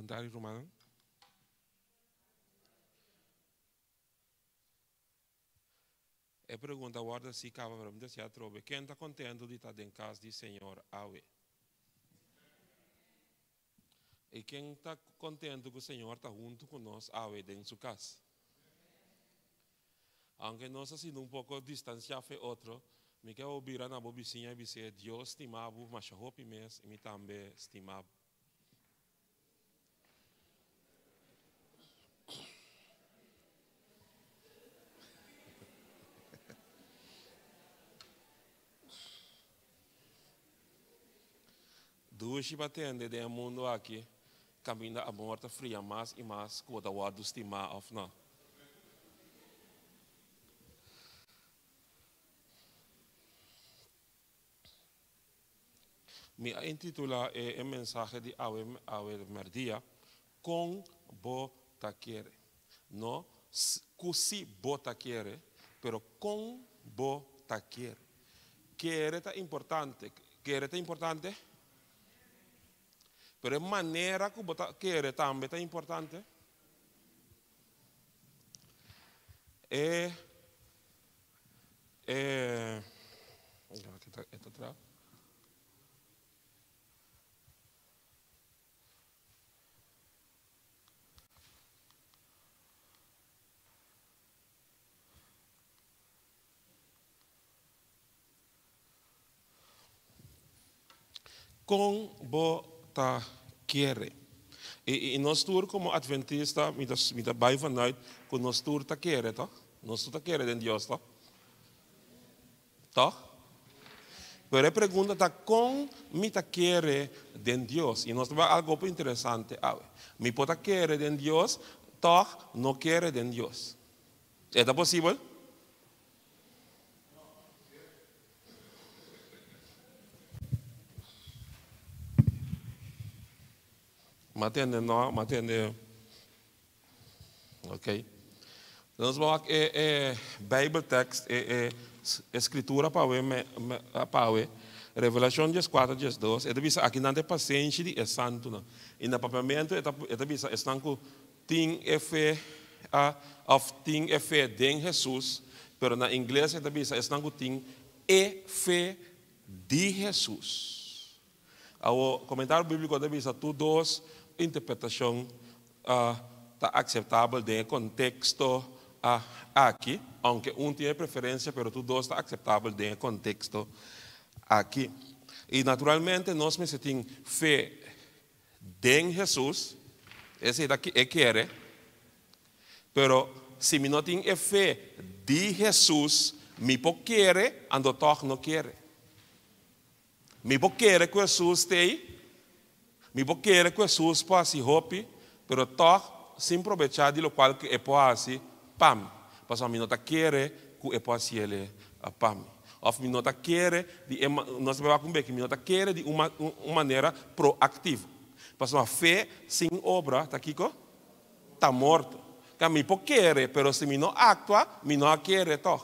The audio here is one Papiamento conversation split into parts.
Komentario, rumannan? E pregunta wòrdu hasi kaba, pero mi ta hasi atrobe, Ken ta kontentu di ta den kas di Señor awe? I ken ta kontentu ku Señor ta huntu ku nos awe den su kas? Aunke nos a sinti un poko distansiá fe otro, mi ke bo bira na bo bisiña i bis'é, Dios stima bo masha hopi mes i mi tambe stima bo. Dushi pa tende den e mundu aki kaminda amor ta fria mas i mas ku bo ta wòrdu stimá òf nò. Mi a intitulá e mensahe di awe awe mèrdia, Kon bo ta kere? No ku si bo ta kere, pero kon bo ta kere. Kere ta importante. Kere ta importante? Pero e manera ku bo ta kere tambe ta importante. E e e ta tra. Kon bo ta kere? I nos tur komo adventista, mi ta mi ta bai vanuit ku nos tur ta kere, tòg? Nos tur ta kere den Dios, tòg? Tòg? Pero e pregunta ta kon mi ta kere den Dios? I nos ta bai algu hopi interesante awe. Mi por ta kere den Dios, tòg no kere den Dios. E ta posibel? Ma tende no, ma tende. Ok. Nos wak e e Bijbeltekst, e e e skritura pa awe me pa awe. Revelashon dieskuater diesdos, e ta bisa aki nan ta e pasenshi di e santunan. I na papiamentu e ta e ta bisa esnan ku Tin e fe a of tin e fe den Hesus, pero na ingles e ta bisa esnan ku tin e fe di Hesus. Awo, komentario bíbliko ta bisa tur dos interpretashon ta akseptabel den e konteksto aki, ounke un tin e preferensia, pero tur dos ta akseptabel den e konteksto aki. I naturalmente nos mester tin fe Den Hesus, esei ta e kere, pero si mi no tin e fe di Hesus, mi por kere, anto tòg no kere. Mi por kere ku Hesus t'ei, mi por kere ku Hesus por hasi hopi, pero tòg sin probechá di lokual ku e por hasi pa mi, pasobra mi no ta kere ku e por hasiel pa mi. Òf mi no ta kere di e nos ta beba ku un beki, mi no ta kere di un un manera proaktivo. Pasobra fe sin obra ta kiko? Ta morto. Ka mi por kere, pero si mi no aktua, mi no a kere tòg.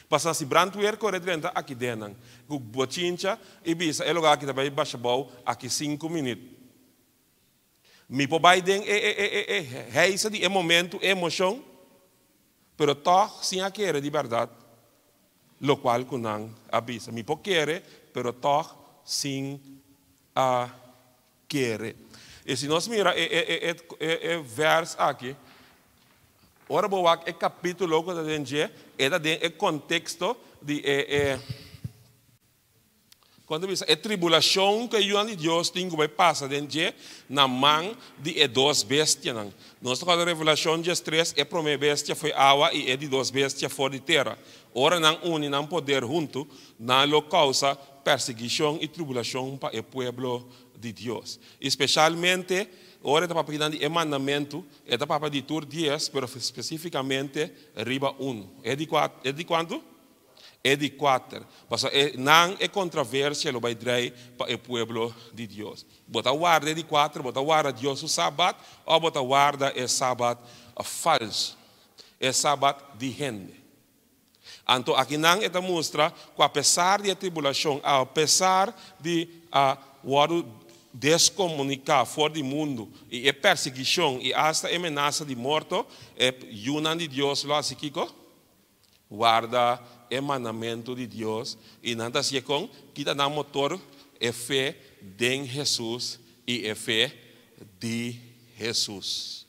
Pasobra si brandweer kore drenta aki den nan ku bochincha i bisa e lugar aki ta bai basha bou aki sinku minüt. Mi por bai den e e e e heisa di e momento, e emocion, pero tog sin a kere di berdad locual cu nan a bisa. Mi por kere, pero tog sin a kere. Y si nos mira e e e e e vers aki, ora bo wak e capitulo cu ta den dje, e ta den e contexto di e e. Kon ta bisa e tribulashon ku e yunan di Dios tin ku bai pasa den dje na man di e dos bestianan? Nos ta kòrda Revelashon diestres, e promé bestia foi awa i e di dos bestia for di tera. Ora nan uni nan poder huntu, nan lo kousa persiguishon i tribulashon pa e pueblo di Dios. I speshalmente ora e ta papia kinan di e mandamentu, e ta papia di tur dies, pero spesífikamente riba unu. E di kua, e di kuantu? E di kuater, pasobra e nan e kontraversia lo bai drei pa e pueblo di Dios. Bo ta warda e di kuater, bo ta warda Dios su Sabat òf bo ta warda e sabat falsu, e sabat di hende? Anto akinan e ta mustra ku apesar di e tribulashon, apesar di a wòrdu. deskomuniká for di mundu i e persiguishon i asta e menasa di morto, e yunan di Dios lo hasi kiko? Warda e mandamentu di Dios i nan ta hasié kon? Kita nan motor e fe den Hesus i e fe di Hesus.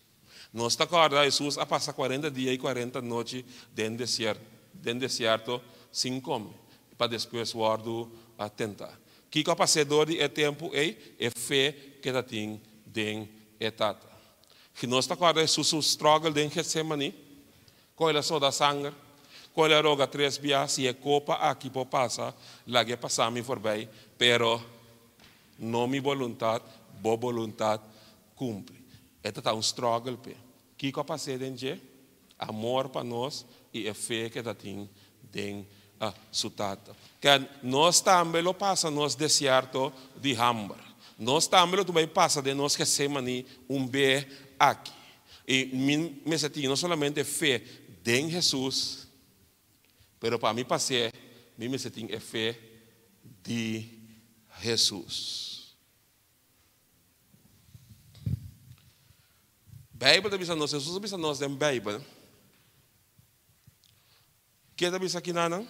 Nos ta kòrda Hesus a pasa kuarenta dia i kuarenta nochi den den desierto sin kome pa despues wòrdu tentá. Kiko a pas'é dor di e tempu ei? E fe ke ta tin den e Tata. Nos ta kòrda Hesus su struggle den Getsemani? Kon el a soda sanger? Kon el a roga tres bia, Si e kopa aki por pasa, lag'é pasa mi forbei, pero no mi boluntat, bo boluntat kumpli. E ta ta un struggle p'e. Kiko a pas'é den dje? Amor pa nos i e fe ku e ta tin den su Tata. Ken nos tambe lo pasa nos desierto di hamber. Nos tambe lo tin bai pasa den nos Getsemani un be aki. I mi mester tin no solamente fe den Hesus, pero pa mi pas'é, mi mester tin e fe di Hesus. Beibel ta bisa nos, Hesus a bisa nos den Beibel, ke ta bisa kinanan?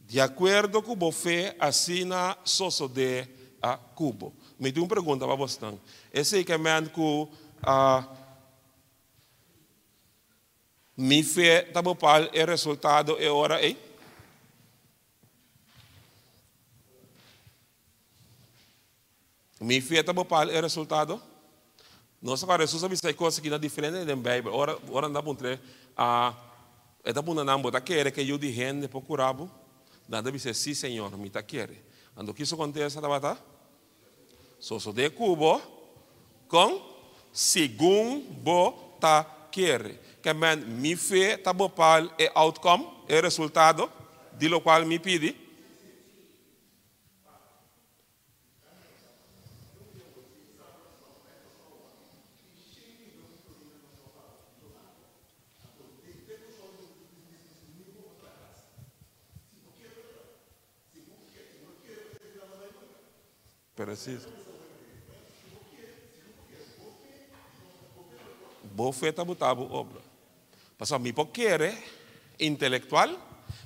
Di akuerdo ku bo fe, asina sosodé a ku bo. Mi tin un pregunta pa bosnan. Esei ke men ku a mi fe ta bopal e resultado e ora ei? Mi fe ta bopal e resultado? Nos a kòrda Hesus a bisa e kos aki na diferente den Beibel. Ora ora nan ta puntr'é, e ta puntra nan, Bo ta kere ku e Yu di hende por kura bo? Nan ta bis'é, Sí, Señor, mi ta kere. Anto ki su kontesta tabata? Sosodé ku bo kon segun bo ta kere. Ke men, mi fe ta bopal e outcome, e resultado, di lokual mi pidi. Precies. Bo fe ta buta bo obra. Pasobra mi por kere intelectual,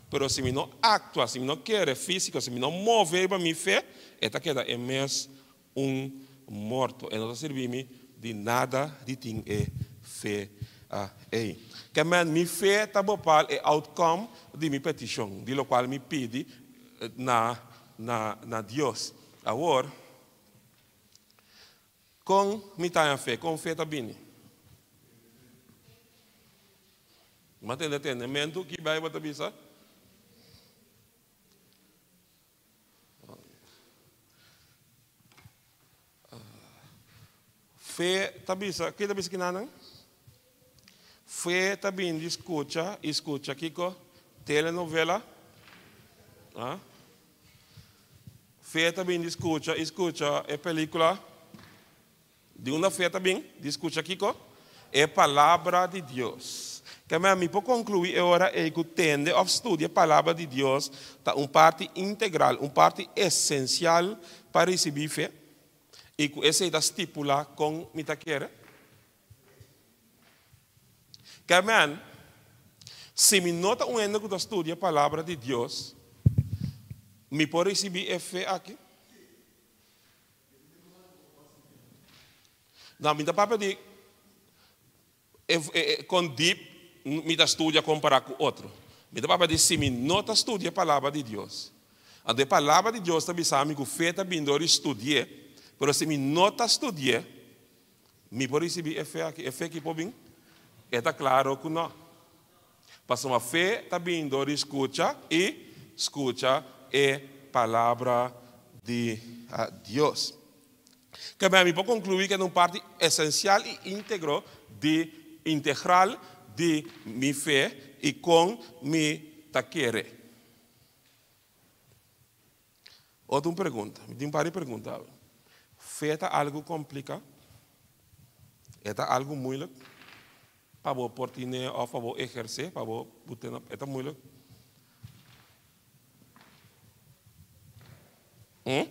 pero si mi no actua, si mi no kere fisico, si mi no move riba mi fe, e ta keda e mes un morto. E no ta sirbi mi di nada di tin e fe ei. Ke men, mi fe ta bopal e outcome di mi peticion, di locual mi pidi na na na Dios. Awor, kon mi ta haña fe? Kon fe ta bini? Mi a tende tendementu ki Bijbel ta bisa. Fe ta bisa, ki ta bisa kinanan? Fe ta bini di skucha i skucha kiko? Telenovela? Ah? Fe ta bini di skucha i skucha e pelikula? Di unda fe ta bin? Di skucha kiko? E Palabra di Dios. Keme mi por konkluí e ora ei ku tende òf studia e Palabra di Dios ta un parti integral, un parti esensial pa risibí fe, i ku esei ta stipulá kon mi ta kere? Keme, si mi no ta un hende ku ta studia e Palabra di Dios, mi por risibí e fe aki? No, mi ta papia di kon dip mi ta studia kompará ku otro. Mi ta papia di si mi no ta studia e Palabra di Dios. Anto e Palabra di Dios ta bisa mi ku fe ta bini dor di studi'é, pero si mi no ta studi'é, mi por risibí e fe aki? E fe aki por bin? E ta klaro ku no. Pasobra fe ta bini dor di skucha i skucha e Palabra di Dios. Kebé mi por konkluí ku e ta un parti esensial i íntegro di integral di mi fe i kon mi ta kere. Otro un pregunta, mi tin un par di pregunta awe. Fe ta algu kompliká? E ta algu moeilijk pa bo por tine òf pa bo ehersé, pa bo tene, e ta moeilijk? Hm?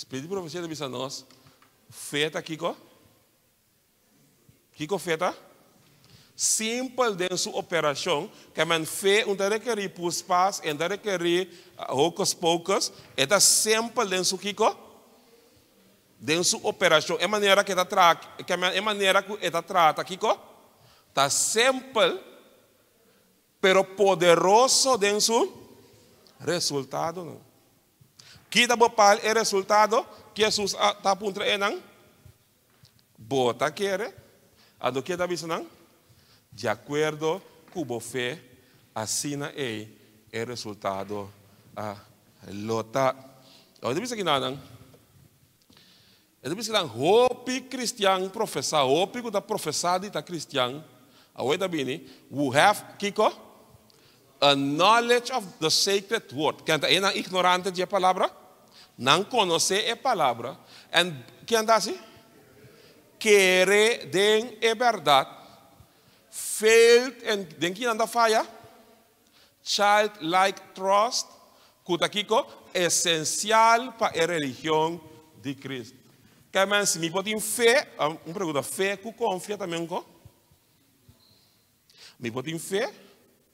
Spiritu di profesia ta bisa nos, fe ta kiko? Kiko fe ta? Simpel den su operashon, ke men fe un ta rekerí puspas, en ta rekerí hocus pocus, e ta simpel den su kiko? Den su operashon, e manera ku e ta traha, ke men e manera ku e ta trata kiko? Ta simpel, pero poderoso den su resultadonan. Ki ta bo pal e resultado? Ki Hesus a ta puntra e nan? Bo ta kere? Anto ke ta bisa nan? Di akuerdo ku bo fe, asina ei e resultado a lo ta. Awor e ta bisa ki nan? E ta bisa ki nan, hopi kristian profesá, hopi ku ta profesá di ta kristian, awor e ta bini, who have, kiko? A knowledge of the sacred word. Ken ta e nan ignorante di e palabra? Nan konosé e palabra. En ken ta hasi? Kere den e bèrdat. Failed en den ki nan ta faya? Childlike trust, ku ta kiko? Esensial pa e religion di Cristo. Ke men si mi por tin fe, un pregunta, fe ku konfia ta men ko? Mi por tin fe,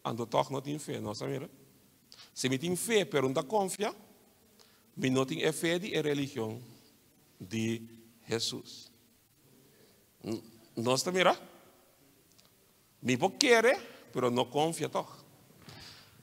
anto tòg no tin fe, no sa mira? Si mi tin fe pero no ta konfia, mi no tin e fe di e religion di Hesus. Nos ta mira? Mi por kere, pero no konfia tòg.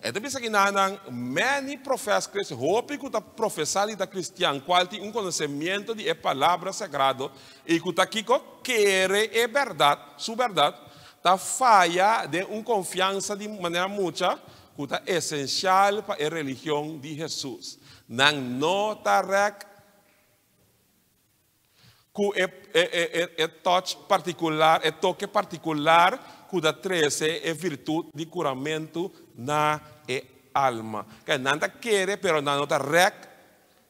E ta bisa kinanan, many profess Christians, hopi ku ta profesá di ta kristian, kual tin un konosemiento di e Palabra Sagrado i ku ta kiko? Kere e bèrdat, su bèrdat, ta faya den un konfiansa di manera mucha ku ta esensial pa e religion di Hesus. Nan no ta rèk Ku e e touch partikular, e toke partikular ku ta trese e virtut di kuramentu na e alma. Kaya nan ta kere pero nan no ta rèk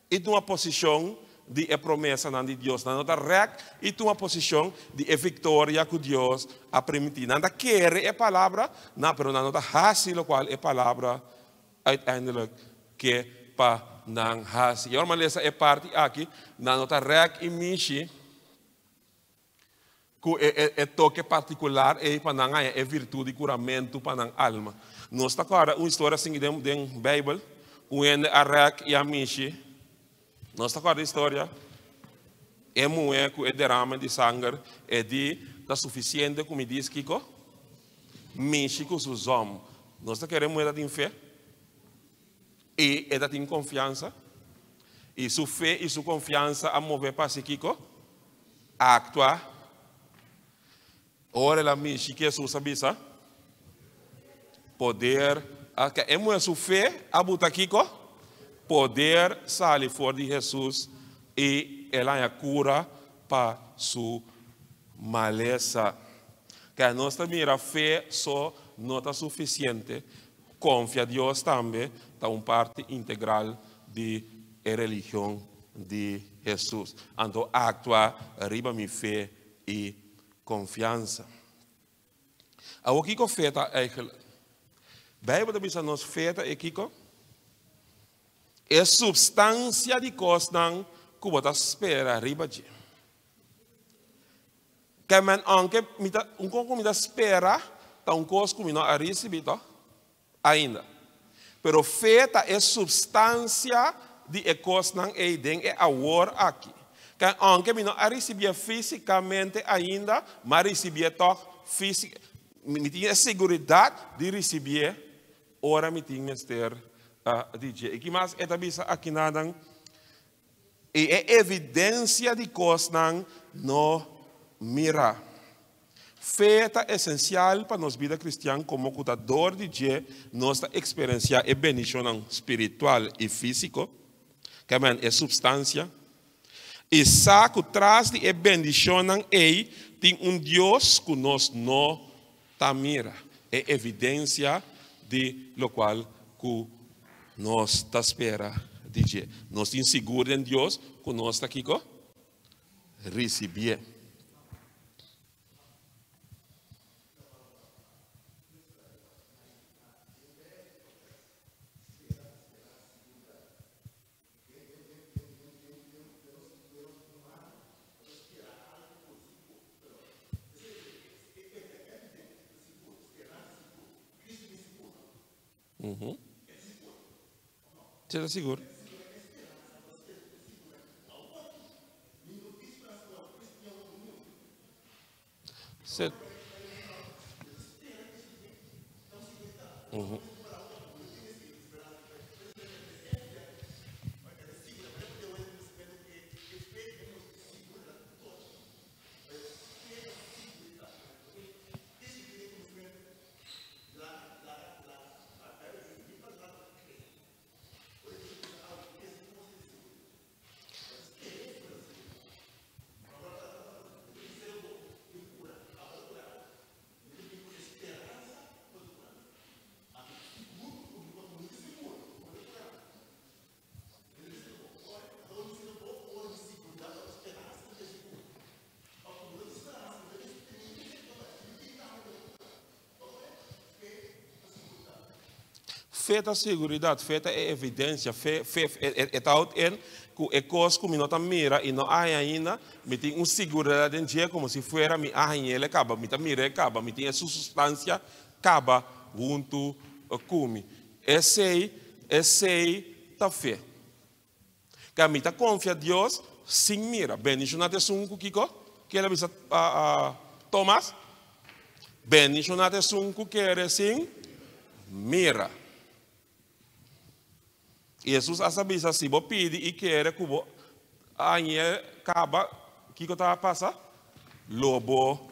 i tuma posishon di e promesanan di Dios. Nan no ta rèk i tuma posishon di e viktoria ku Dios a primintí. Nan ta kere e palabra, na pero nan no ta hasi lokual e palabra Uiteindelijk ke pa nan hasi. I ora mi a lesa e parti aki, nan no ta rèk i mishi ku e e toke partikular ei pa nan haña e virtut di kuramentu pa nan alma. Nos ta kòrda un historia asin den den Beibel, un hende a rèk i a mishi. Nos ta kòrda e historia? E muhé ku e derame di sanger, e di, Ta sufisiente ku mi dis kiko? Mishi ku su zòm. Nos ta kere muhé ta tin fe i e ta tin konfiansa. I su fe i su konfiansa a move pa hasi kiko? Aktua. Ora el a mishi ki Hesus a bisa? Poder. E muhé su fe a buta kiko? Poder sali for di Hesus i el a haña kura pa su malesa. Kaya nos ta mira fe so no ta sufisiente, konfia Dios tambe ta un parti integral di e religion di Hesus. Anto aktua riba mi fe i konfiansa. Awor kiko fe ta eigenlijk? Beibel ta bisa nos fe ta e kiko? E supstansia di kosnan ku bo ta spera riba dje. Ke men aunke mi ta un kos ku mi ta spera ta un kos ku mi no a risibí tòg ainda. Pero fe ta e supstansia di e kosnan ei den e awor aki. Ke aunke mi no a risibié físikamente ainda, mi a risibié tòg físi mi tin e seguridat di risibié ora mi tin mester di dje. I ki mas e ta bisa akinanan? I e evidensia di kosnan no mira. Fe ta esensial pa nos bida kristian komo ku ta dor di dje nos ta eksperensiá e bendishonnan spiritual i físiko, kèmen e supstansia, i sa ku tras di e bendishonnan ei tin un Dios ku nos no ta mira, e evidensia di lokual ku nos ta spera di dje. Nos tin sigur den Dios ku nos ta kiko? Risibié. Você ta sigur? Se. Uhum. Fe ta seguridat, fe ta e evidensia, fe, fe, e ta houdt in ku e kos ku mi no ta mira i no a haña ainda, mi tin un siguridat den dje komo si fuera mi a hañ'el e kaba, mi ta mir'é kaba, mi tin e su sustansia kaba huntu ku mi. Esei, esei ta fe. Ka mi ta konfia Dios sin mira. Bendishoná ta esun ku kiko? Ke el a bisa Tomas? Bendishoná ta esun ku kere sin mira. I Hesus hasta bisa, si bo pidi i kere ku bo hañ'é kaba, kiko ta pasa? Lo bo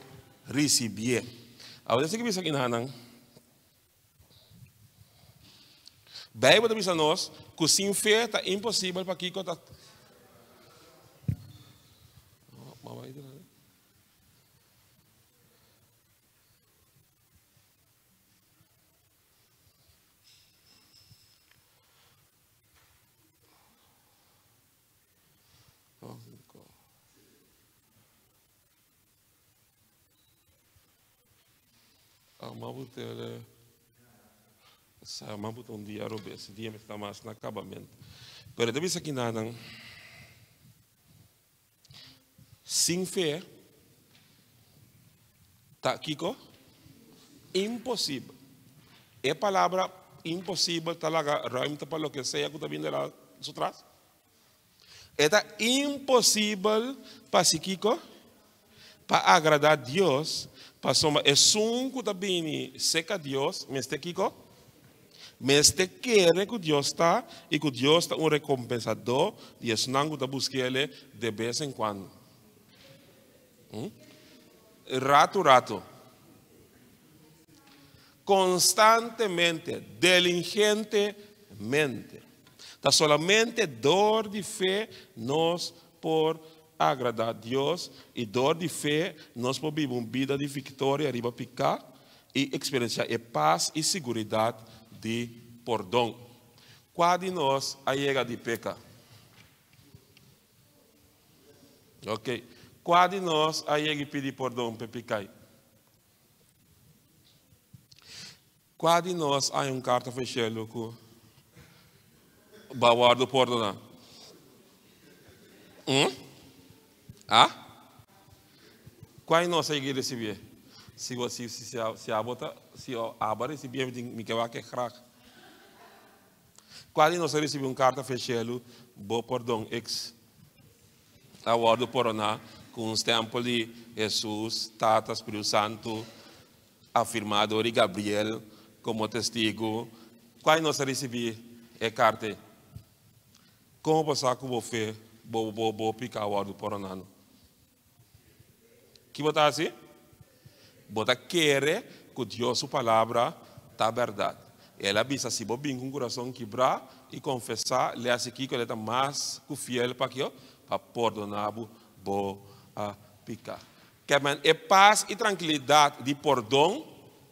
risibié. Awor esaki bisa kinanan. Bijbel ta bisa nos ku sin fe ta imposibel pa kiko ta. Sa ma buta un dia robes, dia mi ta mas na kabamento. Pero e ta bisa kinanan, sin fe ta kiko? Imposibel. E palabra imposibel ta laga ruimte pa loke sea ku ta bini la su tras. E ta imposibel pa si kiko? Pa agradá Dios, pasobra esun ku ta bini serka Dios mester kiko? Mester kere ku Dios ta i ku Dios ta un rekompensadó di esnan ku ta busk'El de bes en kuando. Ratu ratu. Konstantemente, diligentemente. Ta solamente dor di fe nos por agradá Dios i dor di fe nos por biba un bida di viktoria riba piká i eksperensiá e pas i siguridat di pordon. Kua di nos a yega di peka? Ok. Kua di nos a yega i pidi pordon p'e pikai? Kua di nos hay un karta for shelu ku bo a wòrdu pordoná? Hm? Ah? Kua di nos a yega risibié? Si bo si si si abo ta si abo a risibié mi tin mi ke wak e grag. Kua di nos a risibí un karta for shelu bo pordon ex a wòrdu pordoná ku un stèmpel di Hesus, Tata, Spiritu Santu? Afirmá dor di Gabriel komo testigu. Kua nos a risibí e karta ei? Komo bo sa ku bo fe bo bo bo piká a wòrdu pordonando? Ki bo ta hasi? Bo ta kere ku Dios su palabra ta bèrdat. El a bisa si bo bin ku un kurason kibrá i konfesá, le hasi kiko el e ta mas ku fiel pa kio? Pa pordoná bo bo piká. Kèmen e pas i trankilidat di pordon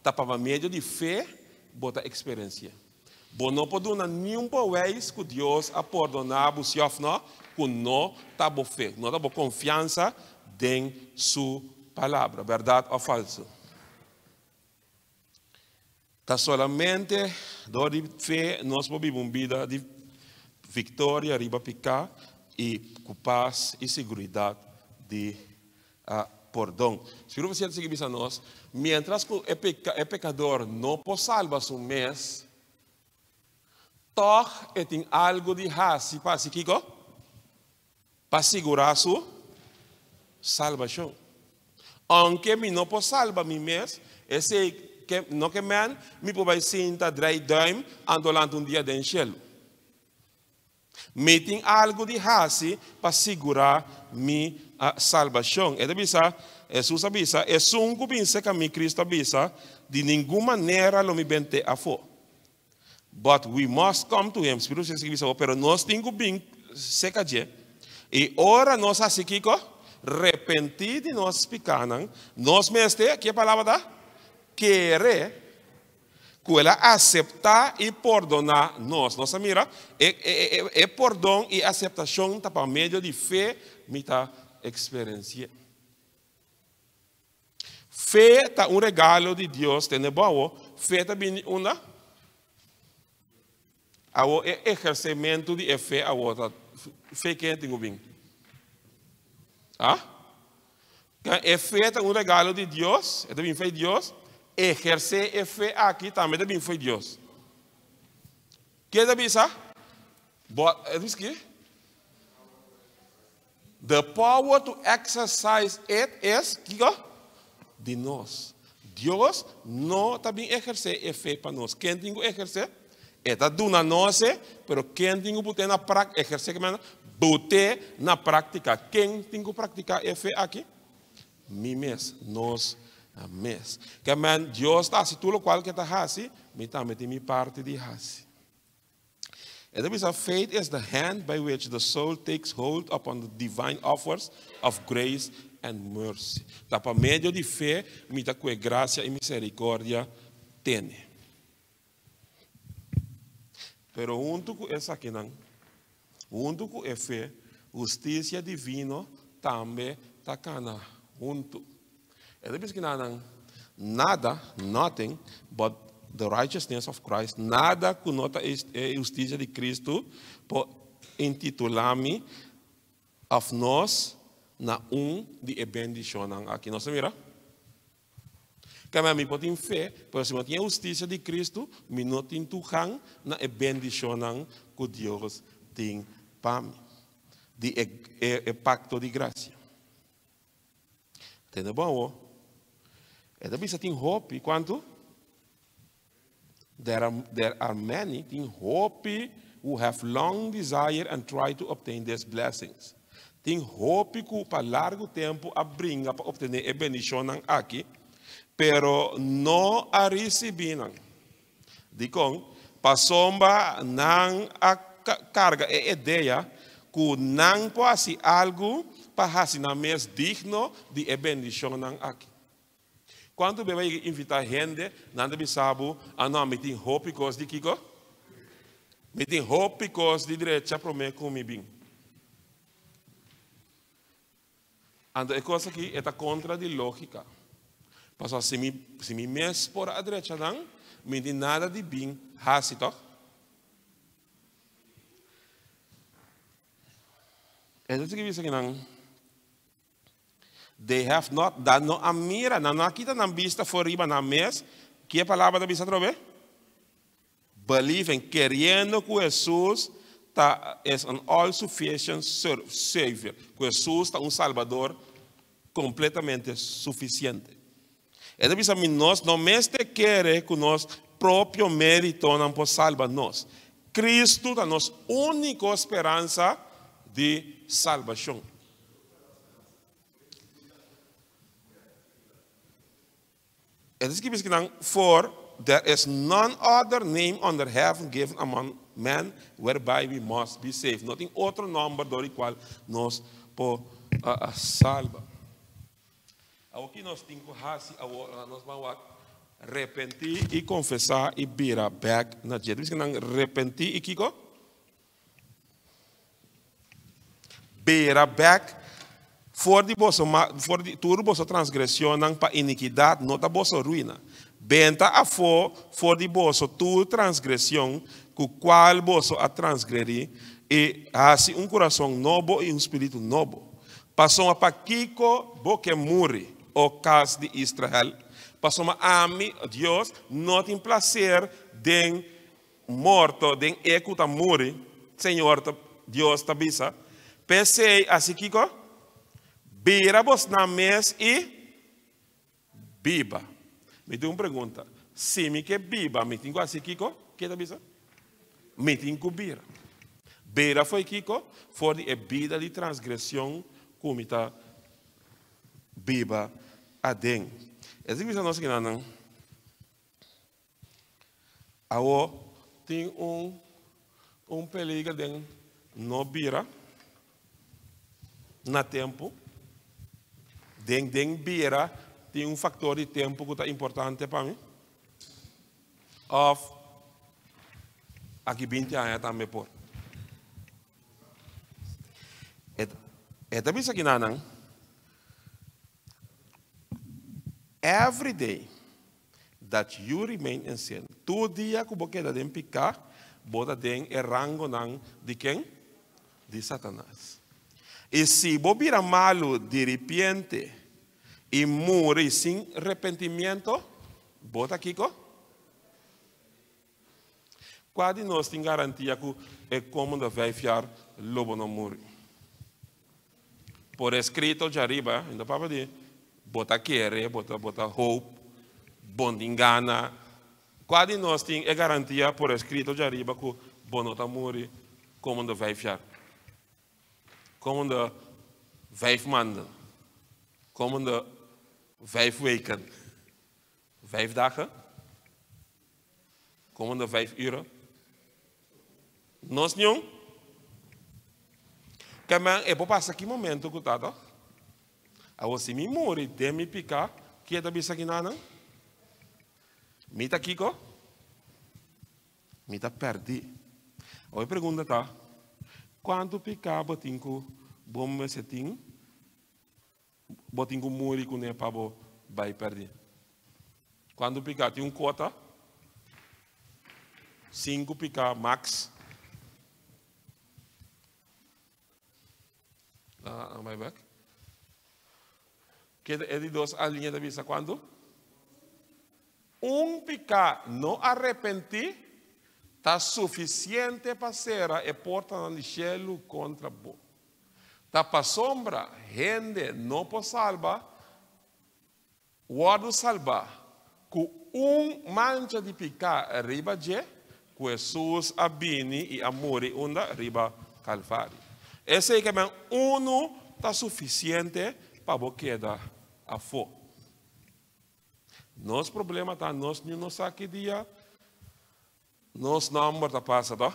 ta pa medio di fe bo ta eksperensi'é. Bo no por duna niun bewijs ku Dios a pordoná bo si òf nò ku no ta bo fe, no ta bo konfiansa den Su Palabra. Bèrdat òf falsu? Ta solamente dor di fe nos por biba un bida di viktoria riba piká i ku pas i siguridat di pordon. Spiritu Santu sigui bisa nos, miéntras ku e pekador no por salba su mes. Tòg e tin algu di hasi pa hasi kiko? Pa sigurá su salbashon. Ounke mi no por salba mi mes, esei ke no ke men mi por bai sinta drei duim anto lanta un dia den shelu. Mi tin algu di hasi pa sigurá mi salbashon. E ta bisa, Hesus a bisa, Esun ku bin serka mi, Kristu a bisa, di ningun manera lo mi bent'é afó. But we must come to him. Spiritu Santu bisa bo, pero nos tin ku bin serka dje. I ora nos hasi kiko? Repentí di nos pikánan, nos mester, ki e palabra ta? Kere ku el a aseptá i pordoná nos. Nos a mira, e, e, e, e pordon i aseptashon ta pa medio di fe mi ta eksperensi'é. Fe ta un regalo di Dios, tene bo awo, fe ta bini unda? Awo e ehersementu di e fe awo ta, fe ken tin ku bin? Ah? E fe ta un regalo di Dios, e ta bin fe Dios, ehersé e fe aki tambe ta bin fe Dios. Ke ta bisa? Bo, e bisa ki? The power to exercise it is, kiko? Di nos. Dios no ta bin ehersé e fe pa nos. Ken tin ku ehersé? E ta duna nos e, pero ken tin ku but'é na prak-, ehersé ke manda? But'é na práktika. Ken tin ku praktiká e fe aki? Mi mes, nos mes. Ke men, Dios ta hasi tur lokual ke ta hasi, mi tambe tin mi parti di hasi. E ta bisa, Faith is the hand by which the soul takes hold upon the divine offers of grace and mercy. Ta pa medio di fe mi ta kue grasia i miserikordia tene. Pero huntu ku esakinan, huntu ku e fe, hustisia divino tambe ta kana huntu. E ta bisa kinanan, Nada, nothing, but the righteousness of Christ, nada ku no ta e hustisia di Kristu por intitulá mi òf nos na un di e bendishonnan aki. Nos ta mira? Kamba mi por tin fe, pero si mi no tin e hustisia di Kristu, mi no tin tugan na e bendishonnan ku Dios tin pa mi, di e pakto di grasia. Tende bon awo. E ta bisa tin hopi, kuantu? There are, there are many, tin hopi who have long desired and tried to obtain these blessings. Tin hopi ku pa largu tempu a bringa pa obtené e bendishonnan aki, pero no a risibí nan. Dikon? Pasobra nan a karga e idea ku nan por hasi algu pa hasi nan mes digno di e bendishonnan aki. Kuantu bes bo a yega invitá hende, nan ta bisa bo, Ah no, mi tin hopi kos di kiko? Mi tin hopi kos di drecha promé ku mi bin. Anto e kos aki e ta kontra di lógika. Pasobra si mi, si mi mes por a drecha nan, mi tin nada di bin hasi, tòg? E ta sigui bisa kinan, They have not, nan no a mira, nan no a kita nan bista for riba nan mes. Ki e palabra ta bisa atrobe? Believing, keriendo ku Hesus ta is an all sufficient savior, ku Hesus ta un Salbador kompletamente sufisiente. E ta bisa mi nos no mester kere ku nos propio meritonan por salba nos. Kristu ta nos úniko speransa di salbashon. E ta skibi esaki nan, For there is none other name under heaven given among men whereby we must be saved. No tin otro nomber dor di cual nos por salba. Awor ki nos tin cu haci awor? Nos ban wak repenti y confesa y bira bek na dje. Ta bisa nan repenti y kico? Bira bek for di boso for di tur boso transgresionnan pa inikidat no ta boso ruina. Benta afó for di boso tur transgresion ku kual boso a transgredí i hasi un kurason nobo i un spiritu nobo. Pasobra pakiko bo ke muri, o kas di Israel? Pasobra ami, Dios, no tin plaser den. morto den e ku ta muri, Señor ta, Dios ta bisa. P'esei, hasi kiko? Bira bosnan mes i biba. Mi tin un pregunta. Si mi ke biba, mi tin ku hasi kiko? Ke ta bisa? Mi tin ku bira. Bira fo'i kiko? For di e bida di transgresion ku mi ta biba aden. Esei bisa nos kinanan. Awo tin un un peliger den no bira na tempu. Den den bira tin un factor di tempu ku ta importante pa mi. Of aki binti aña tambe por. E ta bisa kinanan every day that you remain in sin. Tur dia ku bo keda den piká, bo ta den e rangonan di ken? Di Satanas. I si bo bira malu diripiente i muri sin repentimiento, bo ta kiko? Kua di nos tin garantia ku e komende vijf jaar lo bo no muri? Por eskrito djariba, mi ta papia di bo ta kere, bo ta bo ta hoop, bo no tin gana. Kua di nos tin e garantia por eskrito djariba ku bo no ta muri komende vijf jaar? Komende vijf maanden? Komende vijf weken? Vijf dagen? Komende vijf uren? Nos niun? Kèmen e por pasa ki momento ku ta tòg? Awor si mi muri den mi piká, ke ta bisa kinanan? Mi ta kiko? Mi ta pèrdí. Awor e pregunta ta, kuantu piká bo tin ku bo mester tin Bo tin ku muri kuné pa bo bai pèrdí. Kuantu piká? Tin un kuota? Sinku piká max. Ah, bai bèk. Ke e di dos alinea ta bisa kuantu? Un piká no arepentí ta sufisiente pa sera e portanan di shelu kontra bo. Ta pasobra hende no por salba, wòrdu salbá ku un mancha di piká riba dje, ku Hesus a bini i a muri unda? Riba Kalvario. Esei ke men unu ta sufisiente pa bo keda afó. Nos problema ta nos niun no sa ki dia nos nòmber ta pasa, tòg?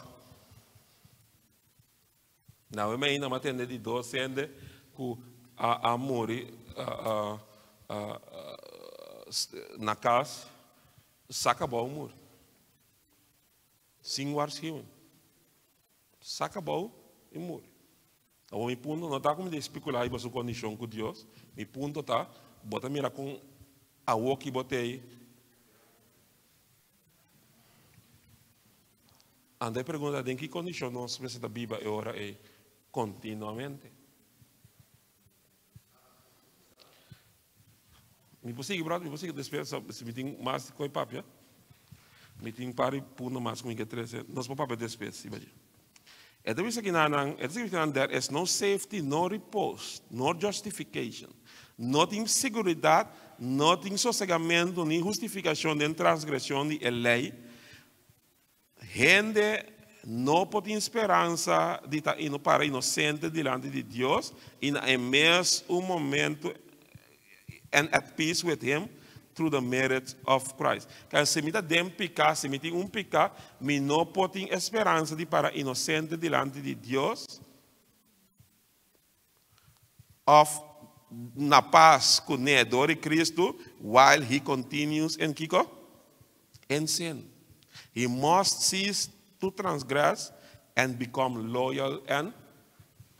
Nawe mi ainda m'a tende di dos hende ku a a muri na kas, sa kabou muri. Sin waarschuwing. Sa kabou i muri. Awor mi punto no ta ku mi ta spekulá riba su kondishon ku Dios, mi punto ta bo ta mira kon awoki bo t'ei. Anda e pregunta den ki kondishon nos mester ta biba e ora ei kontinuamente. Mi por sigui brother, mi por sigui despues si mi tin mas koe papia. Mi tin un par di punto mas ku mi ke trese. Nos por papia despues riba dje. E ta bisa kinanan, e ta bisa kinanan there is no safety, no repose, no justification. No tin seguridat, no tin sosegamentu ni hustifikashon den transgreshon di e lei. Hende no por tin speransa di ta para inosente dilanti di Dios i na e mes un momento and at peace with him through the merit of Christ. Kaya si mi ta den piká, si mi tin un piká, mi no por tin e speransa di para inosente dilanti di Dios òf na pas kuné dor di Kristu while he continues in kiko? In sin. He must cease to transgress and become loyal and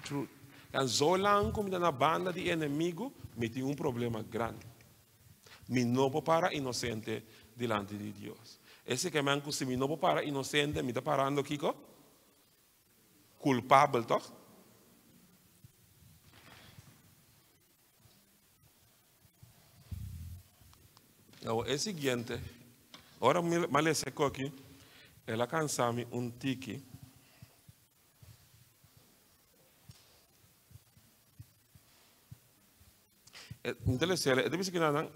true. En zolang ku mi ta na banda di enemigu, mi tin un problema grandi. Mi no por para inosente dilanti di Dios. Esei ke men ku si mi no por para inosente, mi ta parando kiko? Kulpabel, tòg? Awor e siguiente, ora mi a lesa e koki, El a kansa mi un tiki. Mi ta lesa e ta bisa kinanan,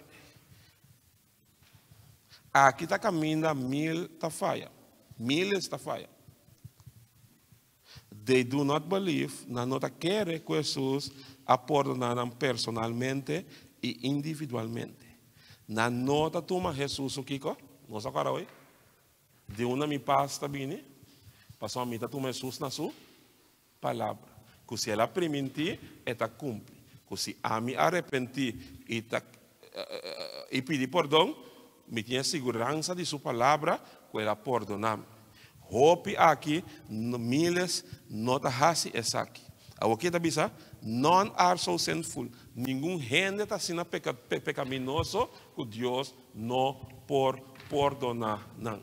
Aki ta kaminda mil ta faya, miles ta faya. They do not believe, nan no ta kere ku Hesus a pordona nan personalmente i individualmente. Nan no ta tuma Hesus su kiko? Nos a kòrda oe? Di unda mi pas ta bini? Pasobra mi ta tuma Hesus na su palabra. Ku si el a primintí, e ta kumpli. Ku si ami arepentí i ta i pidi pordon, mi tin e siguransa di su palabra ku el a pordoná mi. Hopi aki, miles, no ta hasi esaki. Awor ke ta bisa? None are so sinful. Ningun hende ta asina pekaminoso ku Dios no por pordoná nan.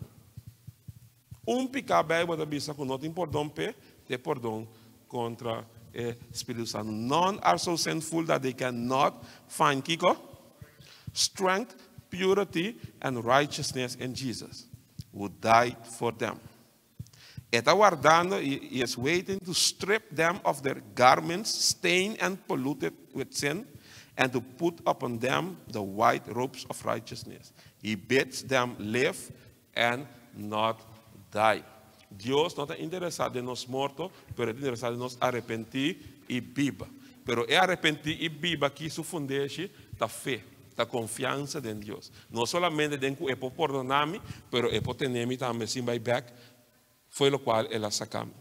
Un piká Beibel ta bisa ku no tin pordon p'e, ta e pordon kontra e Spiritu Santu. None are so sinful that they cannot find kiko? Strength, purity and righteousness in Jesus, who died for them. E ta wardando, he is waiting to strip them of their garments stained and polluted with sin, and to put upon them the white robes of righteousness. He bids them live And not die. Dios no ta interesá den nos morto, pero e ta interesá den nos arepentí i biba. Pero e arepentí i biba aki su fundeshi ta fe, ta konfiansa den Dios. No solamente den ku e por pordoná mi, pero e por tene mi tambe sin bai bèk fo'i lokual el a saka mi.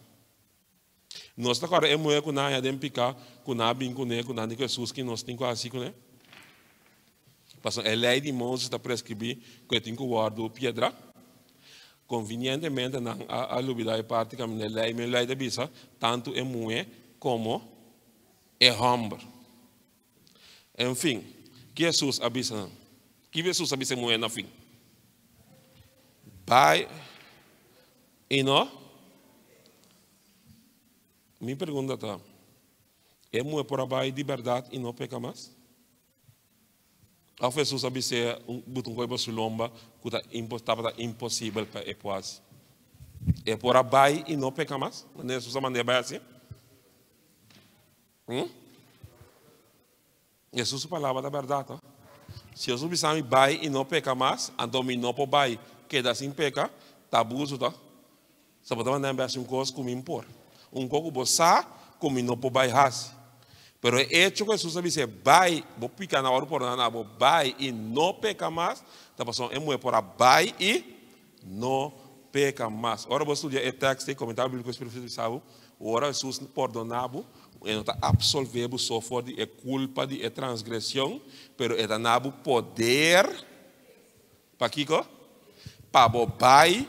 Nos ta kòrda e muhé ku nan haña den piká, ku nan a bin kuné, ku nan di ku Hesus, ki nos tin ku hasi kuné? Pasobra e lei di Moses ta preskribí ku e tin ku wòrdu piedrá. Konvinientemente nan a lubidá e parti kaminda e lei, mi lei ta bisa tantu e muhé komo e hòmber. En fin, ki Hesus a bisa nan? Ki Hesus a bisa e muhé na fin? Bai i no. Mi pregunta ta, e muhé por a bai di bèrdat i no peka mas? Òf Hesus a bis'é un buta un koi pa su lomba ku ta tabata imposibel pa e por hasi? E por a bai i no peka mas? Manera Hesus a mand'é bai hasi? Hm? Hesus su palabra ta bèrdat, no? Si Hesus bisa mi bai i no peka mas, anto mi no por bai keda sin peka, ta abuso ta. Sa bo ta manda mi bai hasi un kos ku mi por. Un kos ku bo sa ku mi no por bai hasi. Pero e echo ku Hesus a bis'é bai, bo pika na ora por na bo bai i no peka mas, ta pasobra e muhé por a bai i no peka mas. Ora bo studia e tekst ei, Komentario Bíbliko Spiritu ta bisa bo, ora Hesus pordoná bo, e no ta apsolvé bo so for di e kulpa di e transgreshon, pero e ta na bo poder, pakiko? Pa bo bai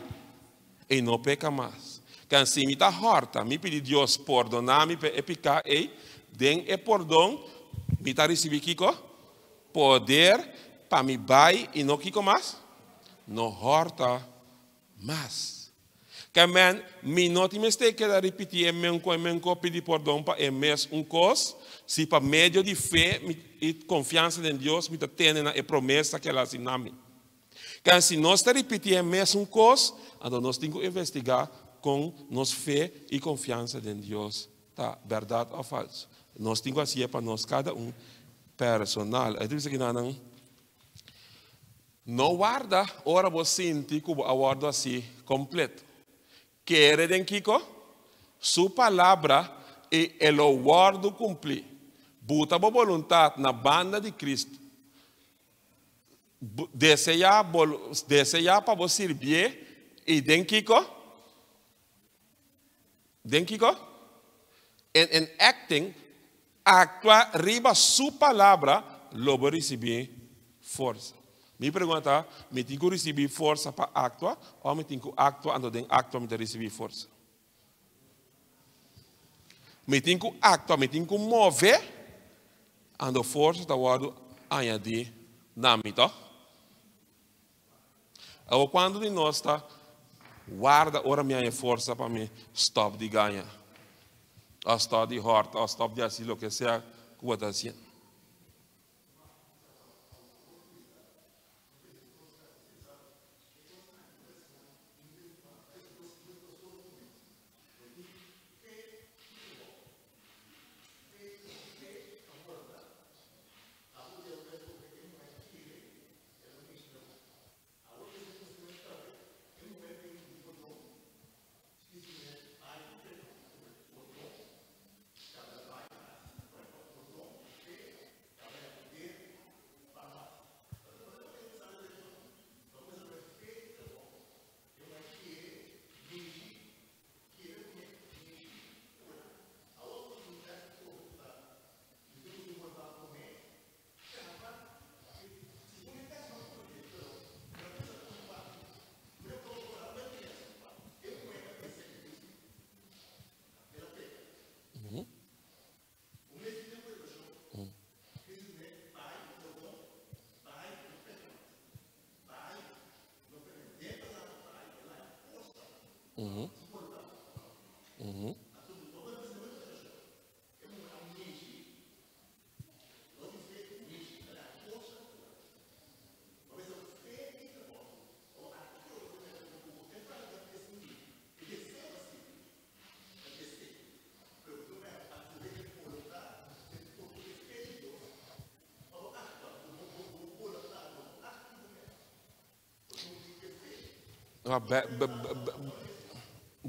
i no peka mas. Kan si mi ta hòrta, mi pidi Dios pordoná mi pa e piká ei, den e pordon mi ta risibí kiko? Poder pa mi bai i no kiko mas? No hòrta mas. Ke men, mi no tin mester keda ripití e menko e menko pidi pordon pa e mes un kos, si pa medio di fe mi i konfiansa den Dios mi ta tene na e promesa ku el a hasi na mi. Ke si nos ta ripití e mes un kos, anto nos tin ku investigá kon nos fe i konfiansa den Dios ta bèrdat òf falsu. Nos tin ku hasié pa nos kada un personal. E ta bisa kinanan, No warda ora bo sinti ku bo a wòrdu hasi kompleto. Kere den kiko? Su palabra i e lo wòrdu kumplí. Buta bo boluntat na banda di Kristu. Deseá deseá pa bo sirbié i den kiko? Den kiko? En en acting, aktua riba su palabra, lo bo risibí forsa. Mi pregunta ta, mi tin ku risibí forsa pa aktua òf mi tin ku aktua anto den aktua mi ta risibí forsa? Mi tin ku aktua, mi tin ku move, anto forsa ta wòrdu añadí na mi, tòg? Awor kuantu di nos ta warda ora mi haña forsa pa mi stòp di gaña, òf stòp di hòrta, òf stòp di hasi loke sea ku bo ta hasiendo?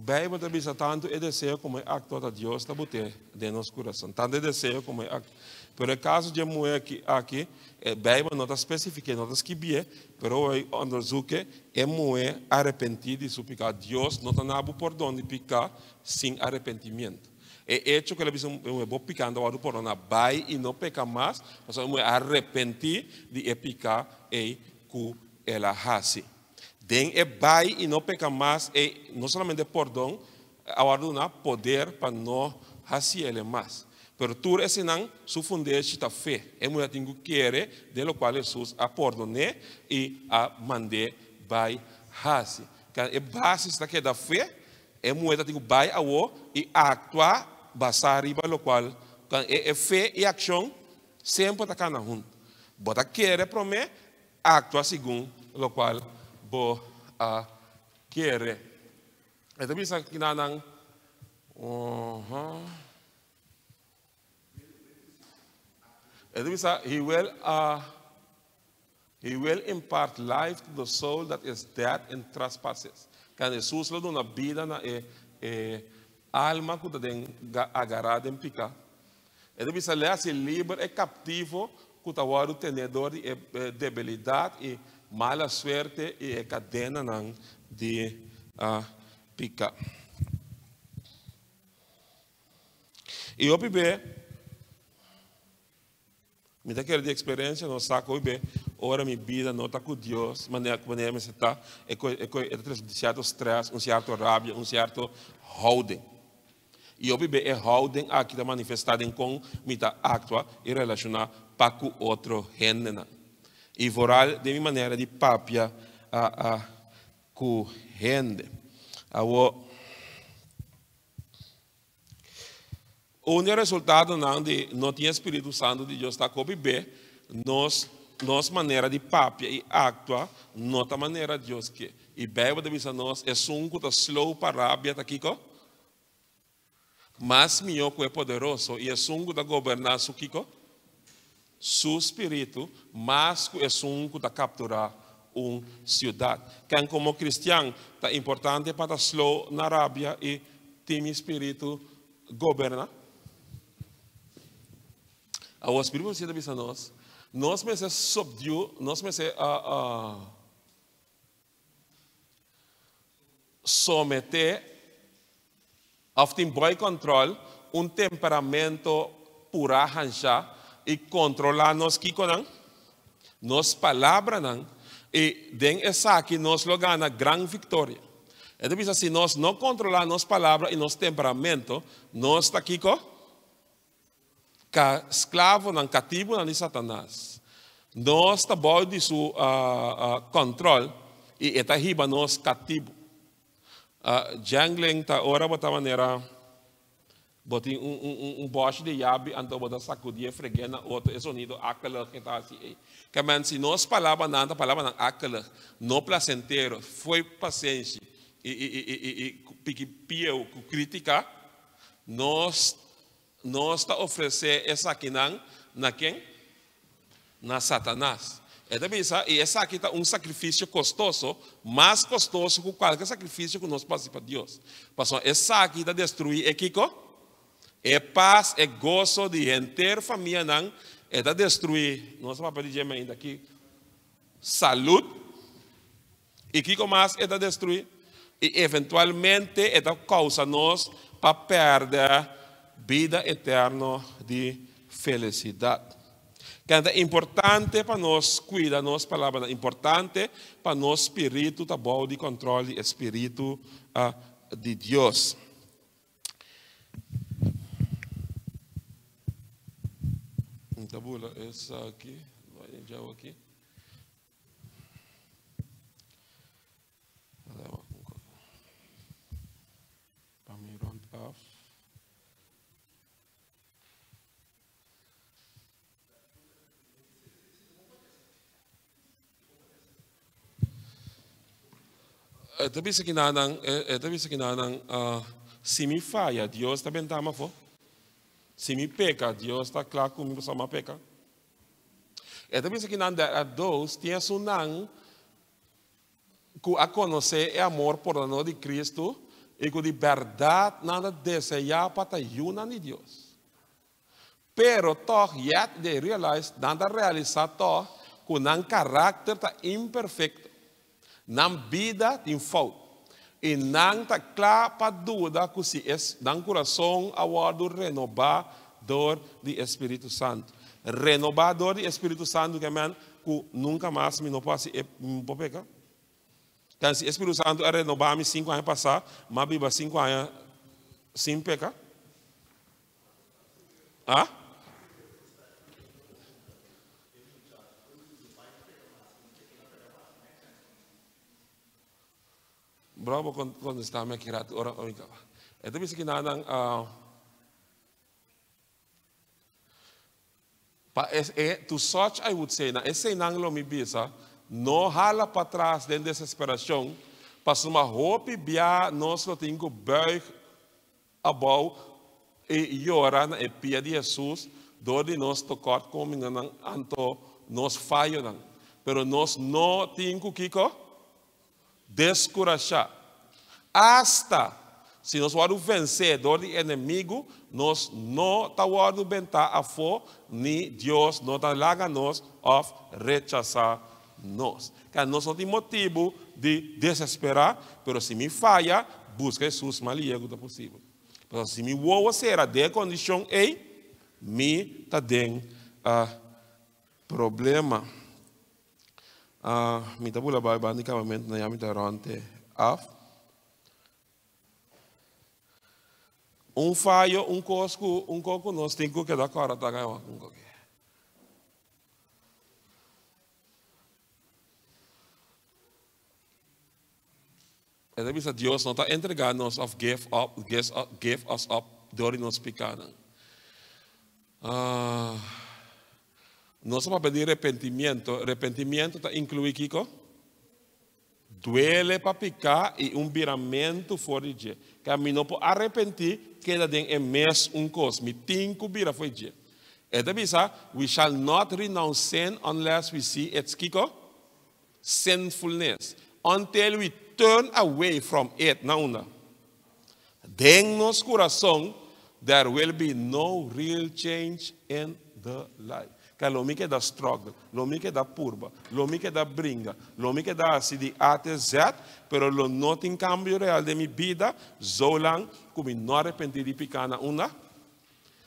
Bijbel ta bisa tantu e deseo komo e akto ta Dios ta bot'é den nos kurason. Tantu e deseo komo e akto. Pero e kaso dje muhé aki, aki e Bijbel no ta spesifik'é, no ta skibié, pero ora e onderzoek'é, e muhé arepentí di su piká. Dios no ta na bo pordon di piká sin arepentimiento. E echo ku el a bisa e muhé, bo piká no ta wòrdu pordoná, bai i no peka mas, pasobra e muhé a arepentí di e piká ei ku el a hasi. Den e bai i no peka mas ei, no solamente pordon, a wòrdu duna poder pa no hasi el e mas. Pero tur eseinan su fundeshi ta fe. E muhé tin ku kere den lokual Hesus a pordon'é i a mand'é bai hasi. E basis ta keda fe, e muhé ta tin ku bai awó i aktua basá riba lokual e fe i akshon semper ta kana huntu. Bo ta kere promé, Actua segun locual bo a kere. E ta bisa kina nan, E ta bisa, He will, He will impart life to the soul that is dead in trespasses. Kan Jesus lo duna bida na e e alma ku ta den agará den piká. E ta bisa, Lei hasi liber e kaptivo ku ta wòrdu tené dor di e debilidat i mala suerte i e kadenanan di piká. I hopi be, mi ta kere di eksperensia nos sa ku hopi be ora mi bida no ta ku Dios manera ku manera mester ta, e ta trese un sierto strès, un sierto rabia, un sierto houding. I hopi be e houding aki ta manifestá den kon mi ta aktua i relashoná pa ku otro hendenan. I vooral den mi manera di papia ku hende. Awor, un di e resultadonan di no tin e spiritu santu di Dios ta ku hopi be nos nos manera di papia i aktua no ta manera Dios ke. I Beibel ta bisa nos, esun ku ta slow pa rabia ta kiko? Mas mihó ku e poderoso, i esun ku ta goberná su kiko? Su spiritu, mas ku esun ku ta kapturá un siudat. Ken komo kristian ta importante pa ta slow na rabia i tin mi spiritu goberná? Awor spiritu ta bisa nos, nos mester subdue, nos mester Someté òf tin boi kòntròl un temperamento purá hanshá i kontrolá nos kikonan? Nos palabranan, i den esaki nos lo gana gran viktoria. E ta bisa si nos no kontrolá nos palabra i nos temperamento, nos ta kiko? Ka sklavonan, katibunan di Satanas. Nos ta bou di su kòntròl i e ta hiba nos katibu. Jangling ta ora bo ta manera bo tin un bòshi di yabi anto bo ta sakudí e freg'é na otro, e sonido akelig ke ta hasi ei. Ke men si nos palabranan ta palabranan akelig, no plasentero, fo'i pasenshi i piki pieu ku krítika, nos Nos ta ofresé esakinan na ken? Na Satanas. E ta bisa, i esaki ta un sakrifisio kostoso, mas kostoso ku kualke sakrifisio ku nos por hasi pa Dios. Pasobra esaki ta destruí e kiko? E pas, e goso di henter famianan, e ta destruí, nos a papia di dje mainta aki, salud, I kiko mas e ta destruí? I eventualmente e ta kousa nos pa pèrdè bida eterno di felisidat. Kende ta importante pa nos kuida nos palabranan, importante pa nos spiritu ta bou di kòntròl di e spiritu di Dios. Mi ta bula esaki, aki. E ta bisa kinanan, e ta bisa kinanan, si mi faya, Dios ta benta mi afó. Si mi peka, Dios ta kla ku mi pasobra mi a peka. E ta bisa kinan there are those, tin esunnan ku a konosé e amor pordonador di Kristu i ku di bèrdat nan ta deseá pa ta yunan di Dios. Pero tòg, yet they realize, nan ta realisá tòg ku nan karakter ta imperfekto. Nan bida tin fout. I nan ta kla pa duda ku si e nan kurason a wòrdu renobá dor di e Spiritu Santu. Renobá dor di e Spiritu Santu ke men ku nunka mas mi no por hasi e mi por peka. Kan si e Spiritu Santu a renobá mi sinku aña pasá, m'a biba sinku aña sin peka? Ah? Bro, bo contesta mi aki rato ora mi caba. E ta bisa ki nan pa es e to such I would say na eseinan lo mi bisa no hala patras den desesperacion pasobra hopi bia nos lo tin cu buig Abou i yora na e pia di Hesus dor di nos tokòrtkominganan anto nos fayonan. Pero nos no tin ku kiko? Deskurashá. Asta si nos wòrdu vensé dor di enemigu, nos no ta wòrdu bentá afó ni Dios no ta laga nos òf rechasá nos. Ka nos no tin motibu di desesperá, pero si mi faya, buska Hesus mas lihe ku ta posibel. Pasobra si mi wowo sera den e kondishon ei, mi ta den problema. Mi ta bula bai banda di kampamentu na ya mi ta rònt e af. Un fayo, un kos ku un kos ku nos tin ku keda kòrda ta un koke. E ta bisa Dios no ta entrega nos of give up, give us up dor di nos picanan. Ah, nos ta papia di repentimiento. Repentimiento ta inclui kico? Duele pa pica y un biramento for di dje. Ca mi no por arepenti keda den e mes un cos. Mi tin cu bira for di dje. E ta bisa, we shall not renounce sin unless we see its kiko? Sinfulness. Until we turn away from it. Na unda? Den nos kurason, there will be no real change in the life. Ka lo mi keda struggle, lo mi keda purba, lo mi keda bringa, lo mi keda hasi di A te Z, pero lo no tin kambio real den mi bida zolang ku mi no arepentí di piká na unda?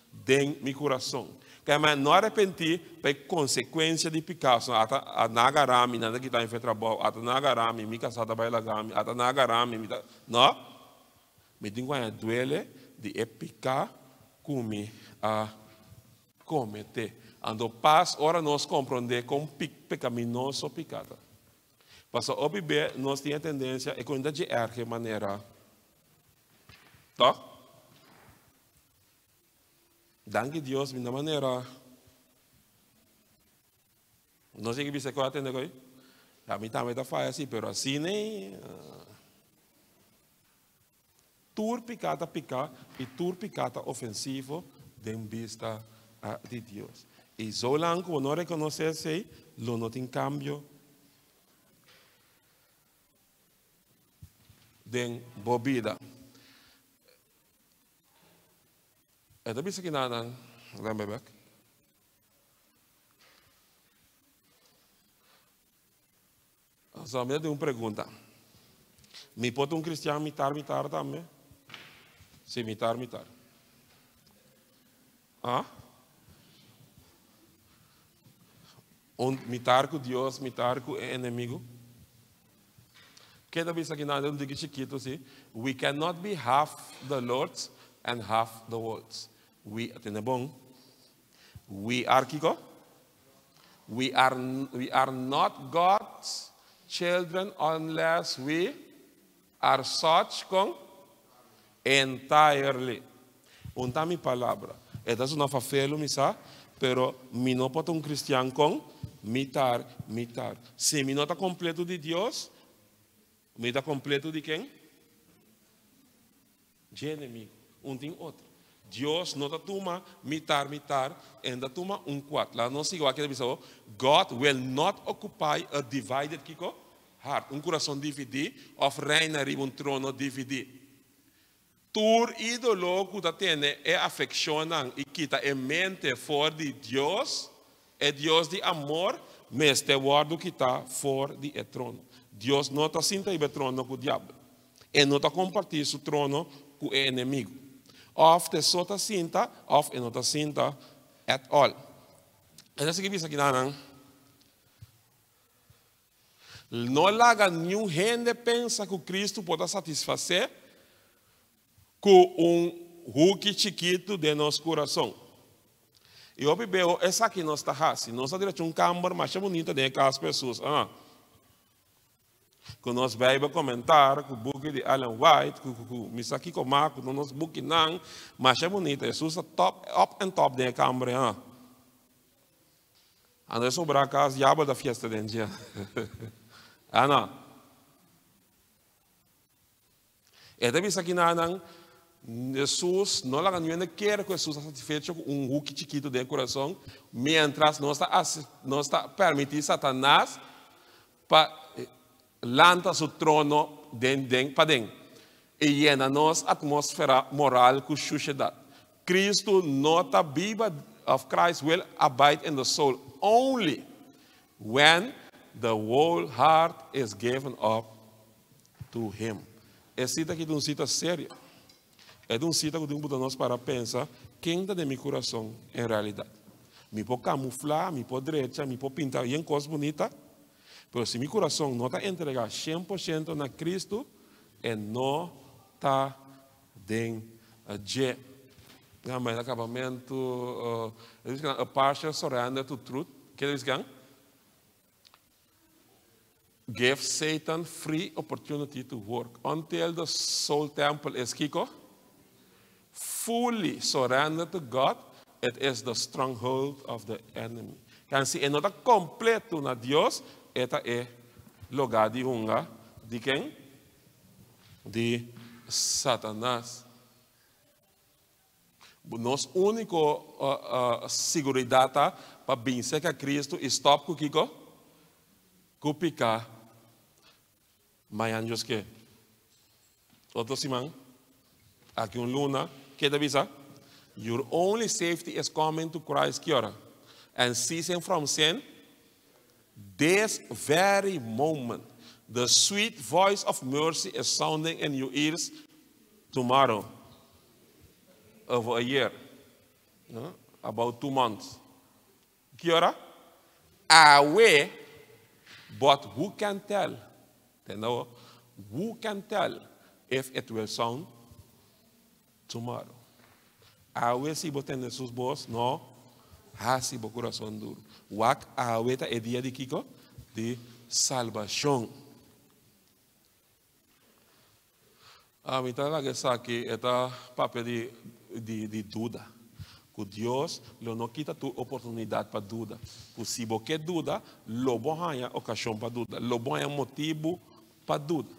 Den mi kurason. Ka mi no arepentí pa e konsekuensia di piká, so ata a na agará mi, nan ta kita mi for e trabou, ata na agará mi, mi kasá ta bai laga mi, ata na agará mi, mi ta, no. Mi tin ku haña duele di e piká ku mi a kometé. Anto pas ora nos komprondé kon pekaminoso piká ta. Pasobra hopi be nos tin e tendensia e kon ta dje erge manera, tòg? Danki Dios mi na manera. No sé ki bisa ku a tende koi. A mi tambe ta faya si, pero asina ei. Tur piká ta piká i tur piká ta ofensivo den bista di Dios. I zolang ku bo no rekonosé esei, lo no tin kambio den bo bida. E ta bisa kinanan, laga mi bek. So, mi ta tin un pregunta. Mi por ta un cristian mitar mitar tambe? Si, mitar mitar. Ah? Un mitar ku Dios, mitar ku e enemigo. Ke ta bisa kinan un diki chikitu si? We cannot be half the Lord's and half the world's. We, tende bon. We are kiko? We are, we are not God's children unless we are such con entirely. Un ta mi palabra. E ta suna fafelu mi sa, pero mi no por ta un cristian con mitar, mitar. Si mi no ta completo di Dios, Mi ta kompleto di ken? Dje enemigo. Un tin otro. Dios no ta tuma mitar mitar, en ta tuma un kwart. Laga nos sigui wak keda bisa bo, God will not occupy a divided kiko? Heart. Un kurason dividí òf reina riba un trono dividí. Tur ídolo ku ta tene e afekshonnan i kita e mente for di Dios, e Dios di amor, mester wòrdu kitá for di e trono. Dios no ta sinta riba e trono ku diabel. E no ta kompartí su trono ku e enemigu. Òf te so ta sinta òf e no ta sinta at all. E ta sigui bisa kinanan, No laga niun hende pensa ku Kristu por ta satisfasé ku un huki chikitu den nos kurason. I hopi beo esaki nos ta hasi. Nos ta drecha un kamber masha bunita den e kas ku Hesus. Ah. Ku nos Bijbel komentar, ku buki di Ellen White, ku ku ku mi sa kiko mas, ku nos bukinan masha bunita. Hesus ta top, up and top den e kamber ei. Ah. Ando e sobra kas diabel ta fiesta den dje. Ah no. E ta bisa kinanan, Hesus no laga niun hende kere ku Hesus ta satisfecho ku un huki chikitu den e kurason, mientras nos ta nos ta permití Satanas pa lanta su trono den den paden i yena nos atmósfera moral ku shushedat. Kristu no ta biba òf Christ will abide in the soul only when the whole heart is given up to him. E sita aki ta un sita serio. E ta un sita ku tin ku buta nos para pensa, ken ta den mi kurason en realidat? Mi por kamuflá, mi por drecha, mi por pinta yen kos bunita, pero si mi kurason no ta entregá 100% na Kristu, e no ta den dje. Na mei akabamentu, e bisa a partial surrender to truth. Ke ta bisa? Give Satan free opportunity to work until the soul temple is kiko? Fully surrendered to God, it is the stronghold of the enemy. Kan si e no ta kompleto na Dios, e ta e lugá di hunga di ken? Di Satanas. Nos úniko siguridat ta pa bin serka Kristu i stòp ku kiko? Ku piká. Mañan Dios ke. Otro siman, aki un luna, ke ta bisa? Your only safety is coming to Christ ki ora? And ceasing from sin this very moment. The sweet voice of mercy is sounding in your ears tomorrow. Over a year. No? About 2 months. Ki ora? Awe, but who can tell? Entendeu? Who can tell if it will sound tomorrow? Awe si bo tende su bos, no hasi bo kurason duru. Wak awe ta e dia di kiko? Di salbashon. Ami ta laga esaki e ta papia di di di duda. Ku Dios lo no kita tur oportunidat pa duda. Ku si bo ke duda, lo bo haña okashon pa duda. Lo bo haña motibu pa duda.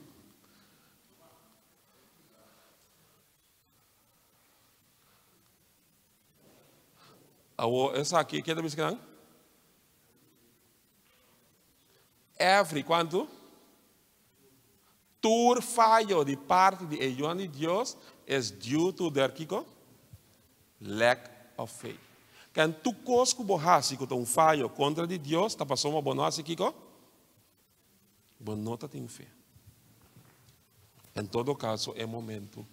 Awor esaki ke ta bisa kinan? Every kuantu? Tur fayo di parti di e yunan di Dios is due to their kiko? Lack of faith. Ken tur kos ku bo hasi ku ta un fayo kontra di Dios ta pasobra bo no hasi kiko? Bo no ta tin fe. En todo kaso e momento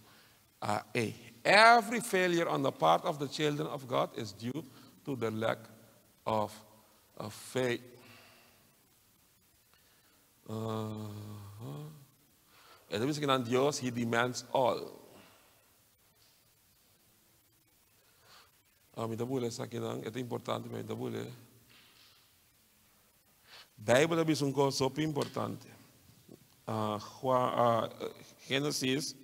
a ei. Every failure on the part of the children of God is due to the lack of faith. E ta bisa ku nan Dios, he demands all. Ah, mi ta bula esakinan, e ta importante, mi ta bula. Bijbel ta bisa un kos hopi importante. Juan, Génesis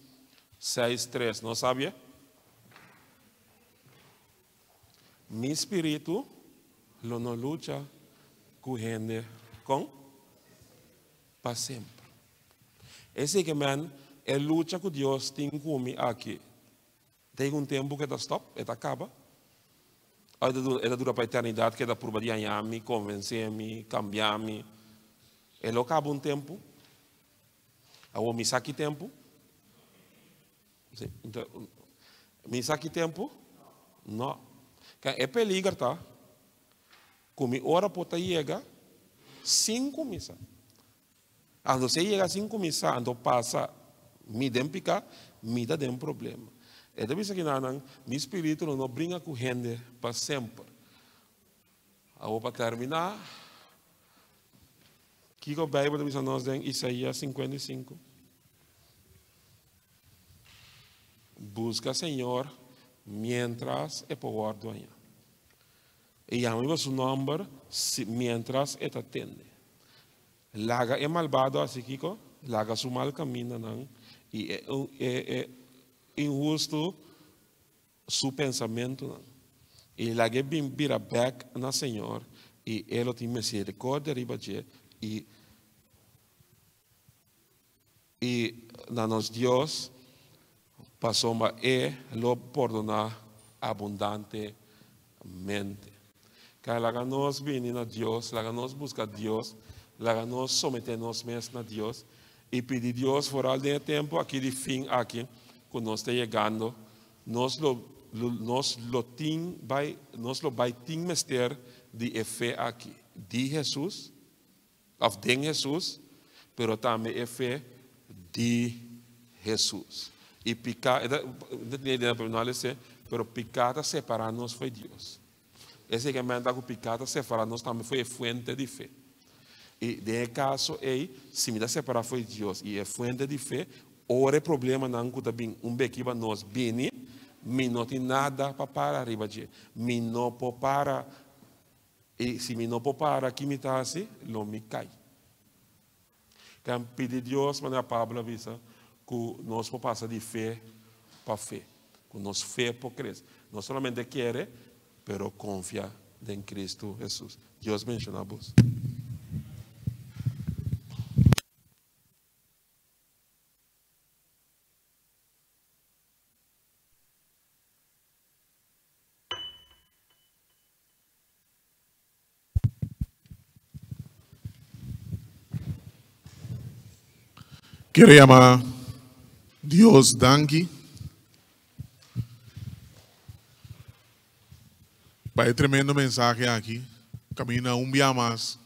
6:3, no sabia? Mi spiritu lo no lucha ku hende kon? Pa semper. Esei ke men e lucha ku Dios tin ku mi aki tin un tempu ku e ta stòp, e ta kaba? Òf e ta dura pa eternidat ku e ta purba di haña mi, konvensé mi, kambia mi? E lo kaba un tempu? Awor mi sa ki tempu? Mi sa ki tempu? No. Kan e peliger ta ku mi ora por ta yega sin kuminsá. Anto si e yega sin kuminsá, anto pasa mi den piká, mi ta den problema. E ta bisa kinanan, mi spiritu lo no bringa ku hende pa semper. Awor pa terminá, kiko Beibel ta bisa nos den Isaías 55? Buska Señor miéntras e por wòrdu hañá. E yama riba su nòmber miéntras e ta tende. Laga e malbado hasi kiko? Laga su mal kamindanan i e inhustu su pensamentunan. I lag'é bin bira bèk na Señor, i E lo tin miserikordia riba dje i i na nos Dios, pasobra E lo pordoná abundantemente. Ka laga nos bini na Dios, laga nos buska Dios, laga nos someté nos mes na Dios i pidi Dios foral den e tempu aki di fin aki ku nos ta yegando, nos lo nos lo tin bai nos lo bai tin mester di e fe aki di Hesus òf den Hesus, pero tambe e fe di Hesus. I piká, e ta pero piká ta separá nos fo'i Dios. Esei ke menta ku piká ta separá nos tambe fo'i e fuente di fe. I den e kaso ei, si mi ta separá fo'i Dios i e fuente di fe, ora e problemanan ku ta bin un beki pa nos bini, mi no tin nada pa para riba dje. Mi no por para. I si mi no por para, ki mi ta hasi? Lo mi kai. Kan pidi Dios, manera Pablo a bisa, ku nos por pasa di fe pa fe, ku nos fe por krese. No solamente kere, pero konfia den Kristu Hesus. Dios benshoná bos. Quiero llamar Dios danki pa e tremendo mensahe aki. Camina un bia mas.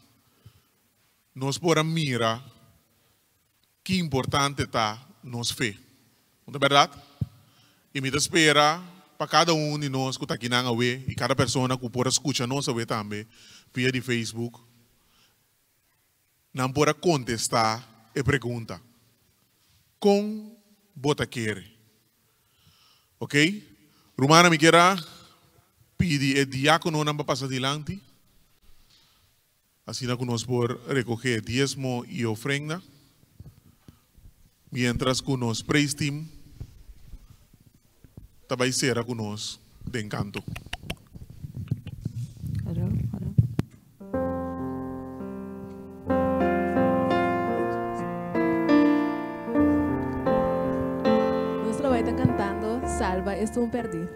Nos por a mira ki importante ta nos fe. No ta berdad? I mi ta spera pa kada un di nos ku ta akinan awe i kada persona ku por a skucha nos awe tambe via di Facebook, nan por a kontestá e pregunta, Kon bo ta kere? Ok, rumannan mi kier a pidi e diákononan pa pasa dilanti. Asina ku nos por rekogé diesmo i ofrenda, miéntras ku nos praise team ta bai sera ku nos den kanto. Nos lo bai ta kantando Salba Esun Perdí.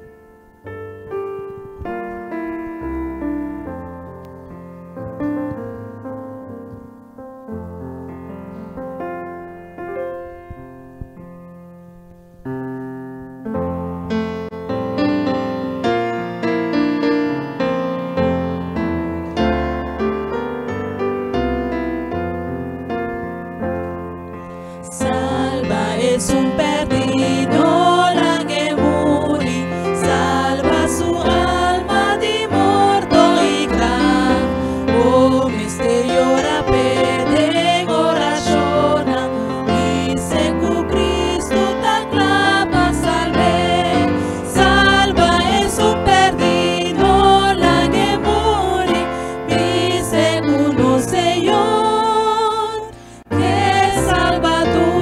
Salba esun perdido, lag'e muri, salba su alma di morto i graf. O mester yora p'e den orashonnan, bis'e ku Kristu ta kla pa salb'é. Salba esun perdido, lag'e muri, bis'e ku nos Señor. Ke Salbador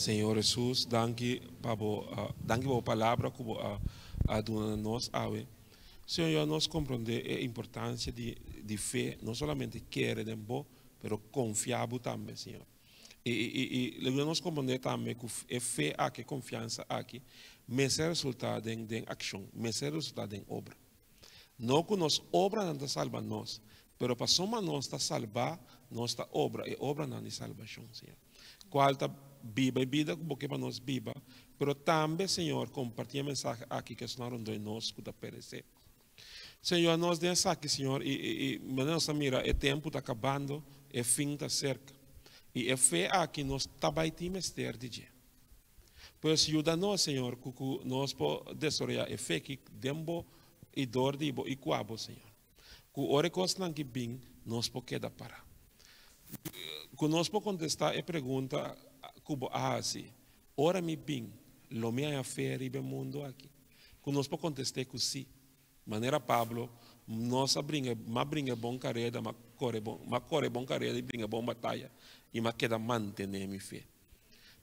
Señor Jesus, danki pa bo, danki pa bo palabra ku bo a a duna na nos awe. Señor, yuda nos komprondé e importansia di di fe, no solamente kere den bo, pero konfia bo tambe, Señor. I i i yuda nos komprondé tambe ku e fe aki, e konfiansa aki, mester resultá den den akshon, mester resultá den obra. No ku nos obranan ta salba nos, pero pasobra nos ta salbá, nos ta obra e obranan di salbashon, Señor. Kual ta biba e bida ku Bo ke pa nos biba, pero tambe, Señor, kompartí e mensahe aki ku esnan rondó di nos ku ta peresé. Señor, nos den esaki, Señor, i, i, i manera nos ta mira e tempu ta kabando, e fin ta serka. I e fe aki nos ta bai tin mester di dje. Pues yuda nos, Señor, ku ku nos por desaroyá e fe ki den Bo i dor di Bo i kua Bo, Señor. Ku ora e kosnan ki bin, nos por keda pará. Ku nos por kontestá e pregunta ku Bo a hasi, Ora mi bin, lo mi haña fe riba e mundu aki? Ku nos por kontest'é ku sí. Manera Pablo, nos a bringa, m'a bringa e bon kareda, m'a kore bon, m'a kore e bon kareda i bringa e bon bataya, i m'a keda mantené mi fe.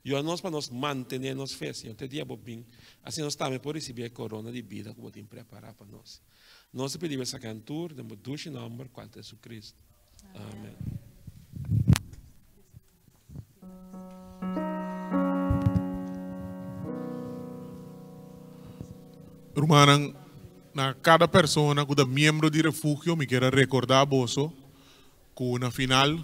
Yuda nos pa nos mantené nos fe, Señor, te dia Bo bin, asina nos tambe por risibí e korona di bida ku Bo tin prepará pa nos. Nos ta pidi Bo esaki nan tur den Bo dushi nòmber, kual ta Jesucristo. Amen. Rumannan, na kada persona ku ta miembro di Refugio, mi kier a rekordá boso ku na final.